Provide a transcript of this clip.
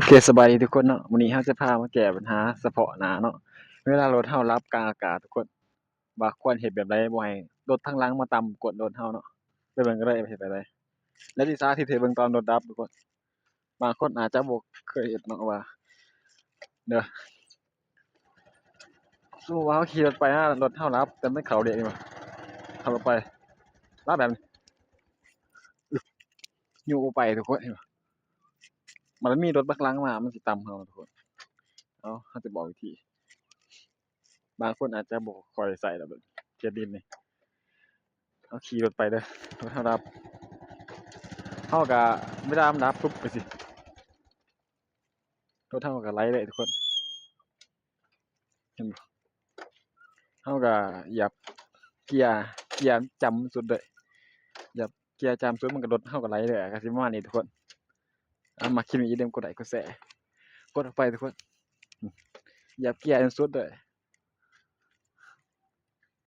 ເຄ ສະບາຍດີທຸກຄົນເນາະ, ມື້ນີ້ເຮົາຈະພາມາແກ້ບັນຫາສະເພາະໜ້າເນາະ, ເວລາລົດເຮົາດັບກາງອາກາດທຸກຄົນ ວ່າຄວນເຮັດແບບໃດບໍ່ໃຫ້ລົດທາງຫຼັງມາຕຳກົ້ນລົດເຮົາເນາະ. ໄປເບິ່ງກັນເລີຍວ່າເຮັດແບບໃດ ແລະ ຊິສາທິດໃຫ້ເບິ່ງຕອນລົດດັບທຸກຄົນ. ບາງຄົນອາດຈະບໍ່ເຄີຍເຮັດເນາະວ່າ ເດີ ສົມມຸດວ່າເຮົາຂີ່ລົດໄປນະ ລົດເຮົາດັບ ແຕ່ມັນເຂົ້າເລນນີ້ຫວາ ຂັບລົດໄປດັບແບບນີ້ ຢູ່ໄປທຸກຄົນ ເຫັນບໍ່? ມັນມີລົດບັກຫຼັງມາ ມັນຊິຕຳເຮົາທຸກຄົນ. ເອົາ ເຮົາຈະບອກວິທີ ບາງຄົນອາດຈະບໍ່ຄ່ອຍໃຊ້ດອກ ເຂດດິນນີ້. ເຮົາຂີ່ລົດໄປເດີ ລົດເຮົາດັບ ເຮົາກະ ເວລາມັນດັບປຸບ ໄປຊິ ລົດເຮົາກະໄຫຼເລີຍທຸກຄົນ ເຫັນບໍ່? ເຮົາກະຢຽບເກຍ ເກຍຈ້ຳສຸດເລີຍ ຢຽບເກຍຈ້ຳສຸດ ມັນກະ ລົດເຮົາກະໄຫຼເລີຍ ກະຊິປະມານນີ້ທຸກຄົນ. ເອົາ ມັກຄລິບນີ້ຢ່າລືມກົດໄລກົດແຊ ກົດເຂົ້າໄປທຸກຄົນ ຢຽບເກຍຈົນສຸດເລີຍ.